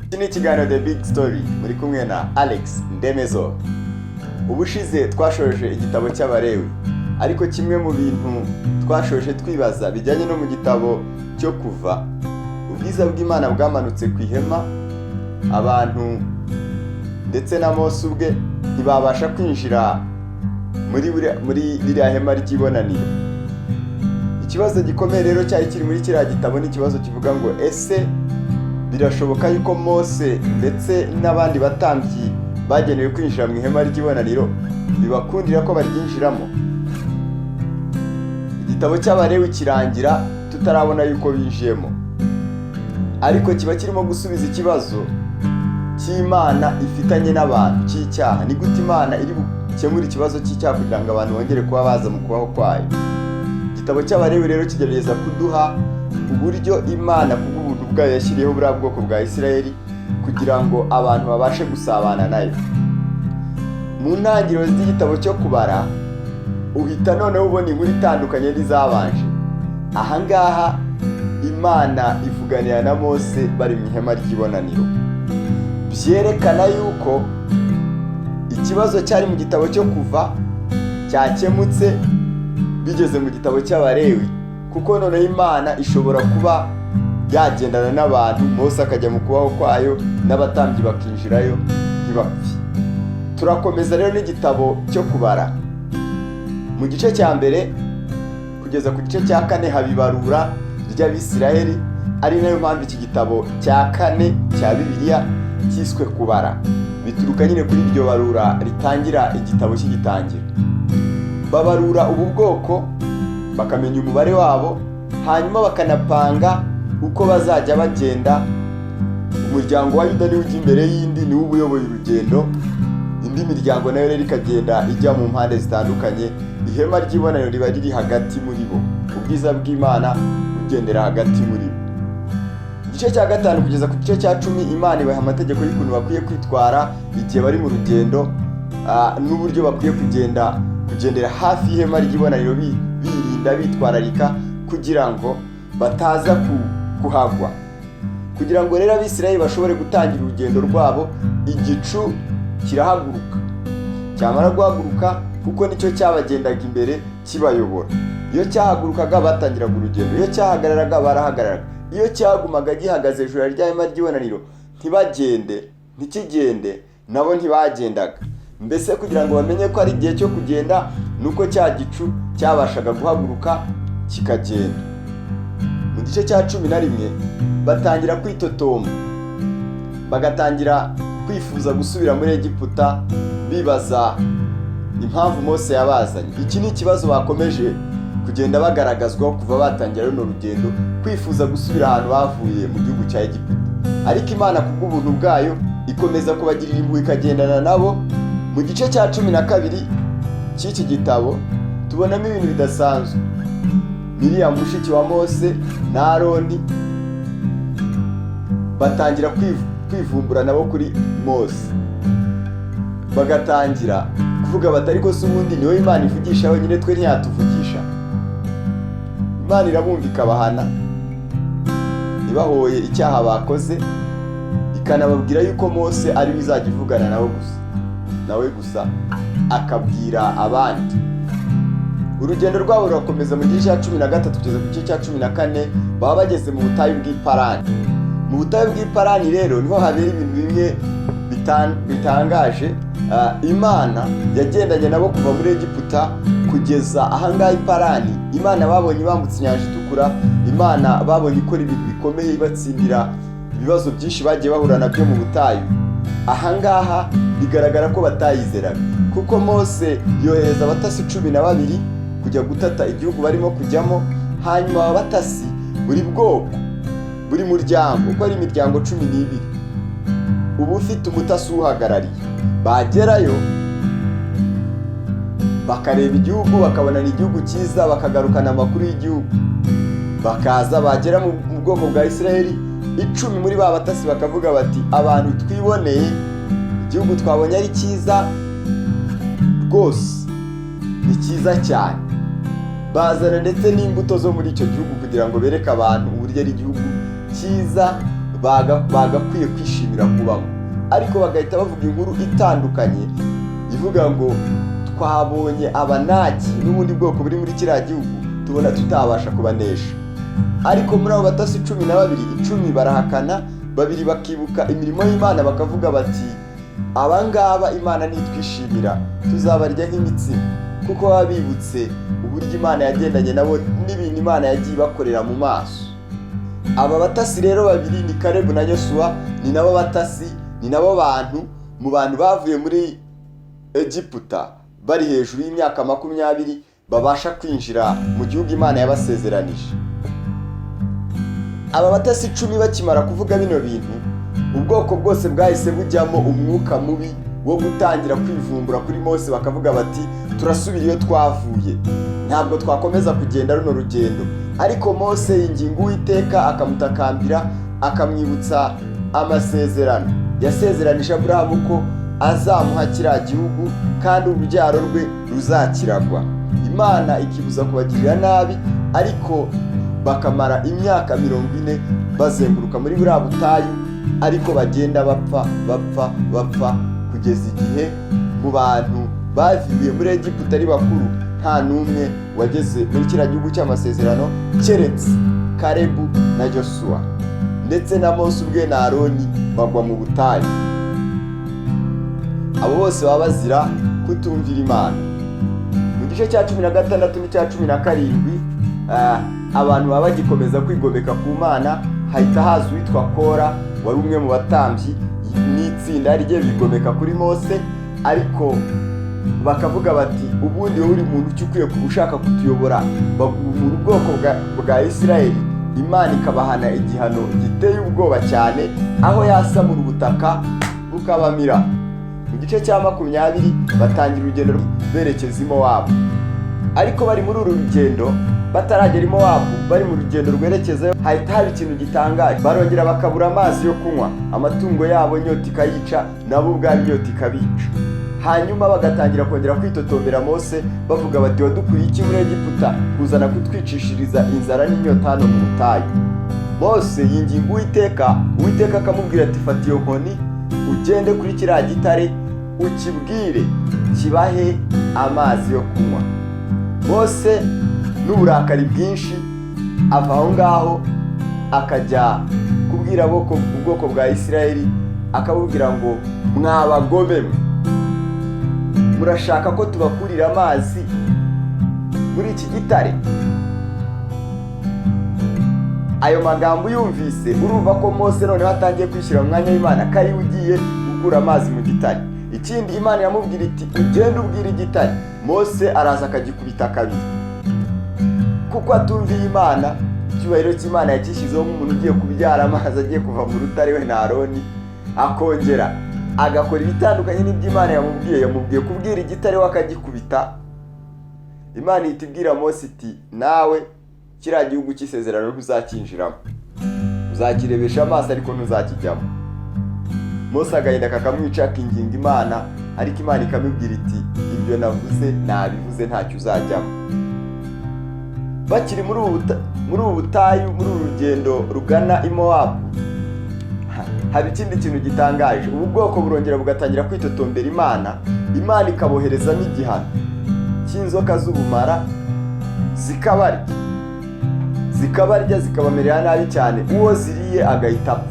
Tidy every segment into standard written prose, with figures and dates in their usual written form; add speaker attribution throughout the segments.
Speaker 1: Iki ni ikiganiro The Big Story, muri kumwe na Alex Ndemezo. Ubushize twashoje igitabo cy'Abalewi, ariko kimwe mu bintu twashoje twibaza bijyanye no mu gitabo cyo Kuva, ubwiza bw'Imana bwamanutse ku ihema, abantu ndetse na Mose ubwe ntibabasha kwinjira muri ririya hema ry'ibonaniro. Ikibazo gikomeye rero cyari kiri muri kiriya gitabo ni ikibazo kivuga ngo: ese birashoboka yuko Mose ndetse n'abandi batambyi bagenewe kwinjira mu ihema ry'ibonaniro bibakundira ko baryinjiramo? Igitabo cy'Abalewi kirangira tutarabona yuko binjiyemo, ariko kiba kirimo gusubiza ikibazo cy'Imana ifitanye n'abantu cy'icyaha. Ni gute Imana iri bukemure ikibazo cy'icyaha kugira ngo abantu bongere kuba baza mu kubaho kwayo? Igitabo cy'Abalewi rero kigerageza kuduha uburyo Imana kubw'ubuntu bwayo yashyiriyeho buriya bwoko bwa Isirayeli kugira ngo abantu babashe gusabana nayo. Mu ntangiriro z'igitabo cyo Kubara uhita noneho ubona inkuru itandukanye n'izabanje. Ahangaha Imana ivuganira na Mose bari mu ihema ry'ibonaniro, byerekana yuko ikibazo cyari mu gitabo cyo Kuva cyakemutse bigeze mu gitabo cy'Abalewi, kuko noneho Imana ishobora kuba yagendana n'abantu, Mose akajya mu kubaho kwayo n'abatambyi bakinjirayo ntibapfe. Turakomeza rero n'igitabo cyo Kubara. Mu gice cya mbere kugeza ku gice cya kane haba ibarura ry'Abisiraheli, ari nayo mpamvu iki gitabo cya kane cya Bibiliya cyiswe Kubara. Bituruka nyine kuri iryo barura ritangira igitabo kigitangira. Babarura ubu bwoko, bakamenya umubare wabo, hanyuma bakanapanga uko bazajya bagenda. Umuryango wa Yuda niwo ujya imbere y'indi, niwo uba uyoboye urugendo. Indi miryango nayo rero ikagenda ijya mu mpande zitandukanye. Ihema ry'ibonaniro riba riri hagati muri bo, ubwiza bw'Imana bugendera hagati muri bo. Igice cya gatanu kugeza ku gice cya 10, Imana ibaha amategeko y'ukuntu bakwiye kwitwara igihe bari mu rugendo, n'uburyo bakwiye kugendera hafi y'ihema ry'ibonaniro, birinda, bitwararika kugira ngo bataza kuhagwa. Kugira ngo rero Abisirayeli bashobore gutangira urugendo rwabo, igicu kirahaguruka. Cyamara guhaguruka, kuko nicyo cyabagendaga imbere kibayobora, iyo cyahagurukaga batangiraga urugendo, iyo cyahagararaga barahagararaga. Iyo cyagumaga gihagaze hejuru ya rya hema ry'ibonaniro ntibagende, ntikigende, nabo ntibagendaga. Mbese kugira ngo bamenye ko ari igihe cyo kugenda, ni uko cya gicu cyabashaga guhaguruka kikagenda. Mu gice cya 11 batangira kwitotomba, bagatangira kwifuza gusubira muri Egiputa, bibaza impamvu Mose yabazanye. Iki ni ikibazo bakomeje kugenda bagaragazwaho kuva batangira runo rugendo, kwifuza gusubira ahantu bavuye mu gihugu cya Egiputa. Ariko Imana kubw'ubuntu bwayo ikomeza kubagirira impuhwe, ikagendana nabo. Mu gice cya 12 cy'iki gitabo tubonamo ibintu bidasanzwe. Miriyamu mushiki wa Mose na Aroni batangira kwivumbura nabo kuri Mose, bagatangira kuvuga bati: "Ariko se ubundi niwe Imana ivugisha wenyine, twe ntiyatuvugisha?" Imana irabumva, ikabahana ibahoye icyaha bakoze, ikanababwira yuko Mose ari we izajya ivugana nawe gusa, nawe gusa akabwira abandi. Urugendo rwabo rurakomeza. Mu gice cya 13 kugeza ku gice cya 14 baba bageze mu butayu bw'Iparani. Mu butayu bw'Iparani rero niho habera ibintu bimwe bitangaje. Imana yagendanye nabo kuva muri Egiputa kugeza ahangaha Iparani. Imana babonye bambutse Inyanja Itukura, Imana babonye ikora ibintu bikomeye, ibatsindira ibibazo byinshi bagiye bahura nabyo mu butayu. Ahangaha bigaragara ko batayizeraga, kuko Mose yohereza abatasi 12 kujya gutata igihugu barimo kujyamo. Hanyuma aba batasi, buri bwoko, buri muryango, uko ari imiryango 12, uba ufite umutasi uwuhagarariye. Bagerayo bakareba igihugu, bakabona ni igihugu cyiza, bakagarukana amakuru y'igihugu. Bakaza, bagera mu bwoko bwa Isiraheli, 10 muri ba batasi bakavuga bati: "Abantu twiboneye, igihugu twabonye ari cyiza rwose, ni cyiza cyane." Bazana ndetse n'imbuto zo muri icyo gihugu kugira ngo bereke abantu uburyo ari igihugu cyiza bagakwiye kwishimira kubamo. Ariko bagahita bavuga inkuru itandukanye ivuga ngo twabonye Abanaki n'ubundi bwoko buri muri kiriya gihugu, tubona tutabasha kubanesha. Ariko muri abo batasi 12, 10 barahakana, 2 bakibuka imirimo y'Imana bakavuga bati abangaba Imana nitwishimira tuzabarya nk'imitsima, kuko baba bibutse uburyo Imana yagendanye nabo n'ibintu Imana yagiye ibakorera mu maso. Aba batasi rero 2 ni Kalebu na Yosuwa, ni nabo batasi, ni nabo bantu mu bantu bavuye muri Egiputa bari hejuru y'imyaka 20 babasha kwinjira mu gihugu Imana yabasezeranije. Aba batasi 10 bakimara kuvuga bino bintu, ubwoko bwose bwahise bujyamo umwuka mubi wo gutangira kwivumbura kuri Mose, bakavuga bati turasubira iyo twavuye, ntabwo twakomeza kugenda runo rugendo. Ariko Mose yinginga Uwiteka akamutakambira, akamwibutsa amasezerano yasezeranije Aburahamu ko azamuha kiriya gihugu kandi urubyaro rwe ruzakiragwa. Imana ikibuza kubagirira nabi, ariko bakamara imyaka 40 bazenguruka muri buriya butayu, ariko bagenda bapfa bapfa bapfa kugeza igihe mu bantu bavuye muri Egiputa ari bakuru nta n'umwe wageze muri kiriya gihugu cy'amasezerano keretse Kalebu na Yosuwa, ndetse na Mose ubwe na Aroni bagwa mu butayu. Abo bose baba bazira kutumvira Imana. Mu gice cya 16 n'icya 17 abantu baba bagikomeza kwigomeka ku Mana. Hahita haza uwitwa Kora wari umwe mu batambyi n'itsinda rye, bigomeka kuri Mose, ariko bakavuga bati ubundi wowe uri muntu ki ukwiye ushaka kutuyobora bagumura ubwoko bwa Isirayeli. Imana ikabahana igihano giteye ubwoba cyane, aho yasamura ubutaka bukabamira. Mu gice cya 20 batangira urugendo berekeza i Mowabu, ariko bari muri uru rugendo bataragera i Mowabu, bari mu rugendo rwerekezayo, hahita haba ikintu gitangaje. Barongera bakabura amazi yo kunywa, amatungo yabo inyota ikayica, nabo ubwabo inyota ikabica. Hanyuma bagatangira kongera kwitotombera Mose bavuga bati wadukuye iki muri Egiputa kuzana kutwicishiriza inzara n'inyota hano mu butayu? Mose yinginga Uwiteka, Uwiteka akamubwira ati fata iyo nkoni ugende kuri kiriya gitare ukibwire kibahe amazi yo kunywa. Mose n'uburakari bwinshi ava aho ngaho akajya kubwira ubwoko bwa Isirayeli, akabubwira ngo mwabagome mwe, murashaka ko tubakurira amazi muri iki gitare? Ayo magambo yumvise urumva ko Mose noneho atangiye kwishyira mu mwanya w'Imana, ko ari we ugiye gukura amazi mu gitare. Ikindi Imana iramubwira iti ugende ubwire igitare. Mose araza akagikubita kabiri, kuko atumviye Imana. Icyubahiro cy'Imana yakishyizeho nk'umuntu ugiye kubyara amazi agiye kuva mu rutare we na Aroni, akongera agakora ibitandukanye n'iby'Imana yamubwiye. Yamubwiye kubwira igitare we akagikubita. Imana ihita ibwira Mose iti nawe kiriya gihugu cy'isezerano ntuzakinjiramo, uzakirebesha amaso ariko ntuzakijyamo. Mose agahinda kakamwica, akinginga Imana, ariko Imana ikamubwira iti ibyo navuze nabivuze, ntacyo uzajyamo. Bakiri muri ubu butayu, muri uru rugendo rugana i Mowabu, haba ikindi kintu gitangaje. Ubu bwoko burongera bugatangira kwitotombera Imana. Imana ikaboherezamo igihano cy'inzoka z'ubumara, zikabarya zikabamerera nabi cyane, uwo ziriye agahita apfa.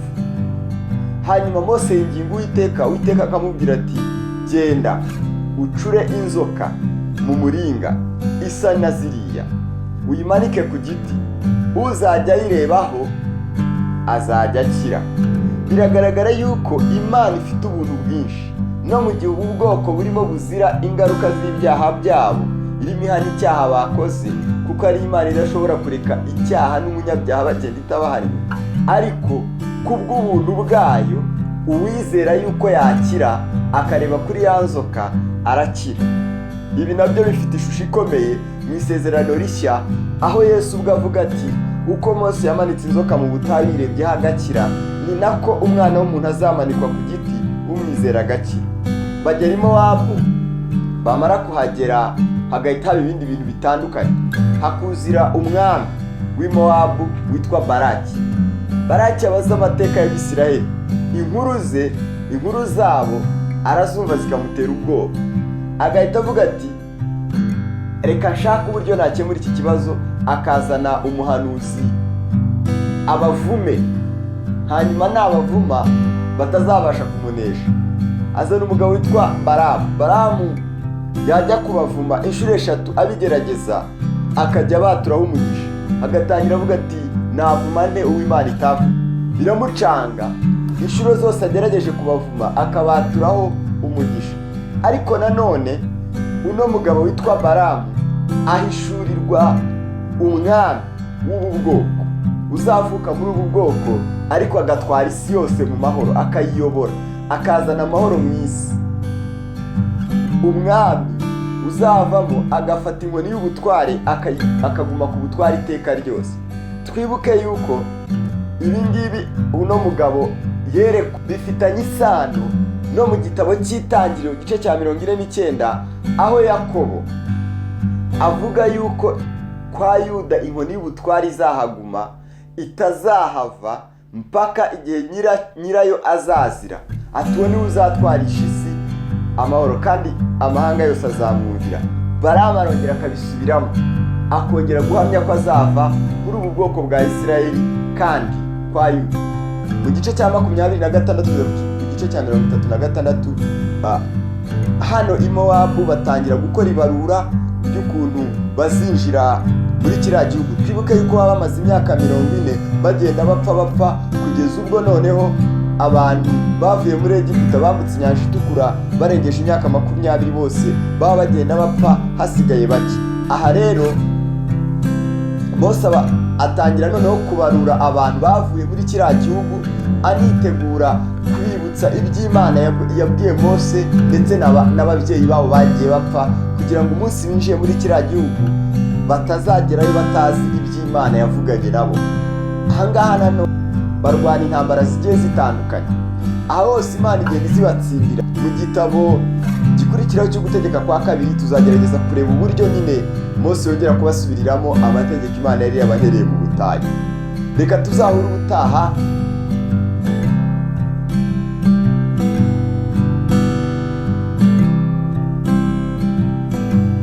Speaker 1: Hanyuma Mose yinginga Uwiteka, Uwiteka akamubwira ati genda ucure inzoka mu muringa isa na ziriya, uyimanike ku giti, uzajya ayirebaho azajya akira. Biragaragara yuko Imana ifite ubuntu bwinshi, no mu gihe ubu bwoko burimo buzira ingaruka z'ibyaha byabo, irimo ihana icyaha bakoze, kuko ari Imana idashobora kureka icyaha n'umunyabyaha bagenda itabahannye. Ariko kubw'ubuntu bwayo, uwizera yuko yakira akareba kuri ya nzoka arakira. Ibi nabyo bifite ishusho ikomeye mu isezerano rishya, aho Yesu ubwo avuga ati uko Mose yamanitse inzoka mu butayu yirebyeho agakira, ni nako umwana w'umuntu azamanikwa ku giti, umwizera agakira. Bagera i Mowabu, bamara kuhagera Hagahita haba ibindi bintu bitandukanye, hakuzira umwami w'i Mowabu witwa Baraki. Baraki abaza amateka y'Abisiraheli, inkuru ze, inkuru zabo arazumva zikamutera ubwoba, agahita avuga ati: "Reka nshake uburyo nakemura iki kibazo." Akazana umuhanuzi abavume, hanyuma nabavuma batazabasha kumunesha. Azana umugabo witwa Baramu. Baramu yajya kubavuma inshuro 3 abigerageza, akajya abaturaho umugisha. Agatangira avuga ati: "Navuma nte uw'Imana itavuma?" Biramucanga. Inshuro zose agerageje kubavuma, akabaturaho umugisha. Ariko nanone uno mugabo witwa Baramu ahishurirwa umwami w'ubu bwoko uzavuka muri ubu bwoko, ariko agatwara isi yose mu mahoro, akayiyobora, akazana amahoro mu isi. Umwami uzavamo agafata inkoni y'ubutware, akaguma ku butware iteka ryose. Twibuke yuko ibi ngibi uno mugabo yerekwa bifitanye isano no mu gitabo cy'Itangiriro, igice cya 49, aho Yakobo avuga yuko kwa Yuda inkoni y'ubutware izahaguma, itazahava mpaka igihe nyirayo azazira. Ati: "Uwo niwe uzatwarisha isi amahoro, kandi amahanga yose azamwumvira." Baramu arongera akabisubiramo, akongera guhamya ko azava muri ubu bwoko bwa Isirayeli kandi kwa Yuda. Mu gice cya 26 kugeza ku gice cya 36, hano i Mowabu batangira gukora ibarura ry'ukuntu bazinjira muri kiriya gihugu. Twibuke yuko baba bamaze imyaka 40 bagenda bapfa bapfa, kugeza ubwo noneho abantu bavuye muri Egiputa, bambutse Inyanja Itukura, barengeje imyaka 20, bose baba bagenda bapfa, hasigaye bake. Aha rero Mose aba atangira noneho kubarura abantu bavuye muri kiriya gihugu, anitegura kubibutsa iby'Imana yabwiye Mose ndetse n'ababyeyi babo bagiye bapfa, kugira ngo umunsi binjiye muri kiriya gihugu batazagerayo batazi iby'Imana yavuganye nabo. Ahangaha nanone barwana intambara zigiye zitandukanye. Aha hose Imana igenda izibatsindira. Mu gitabo gikurikiraho cyo Gutegeka kwa Kabiri tuzagerageza kureba uburyo nyine Mose yongera kubasubiriramo amategeko Imana yari yabahereye mu butayu. Reka tuzahure ubutaha.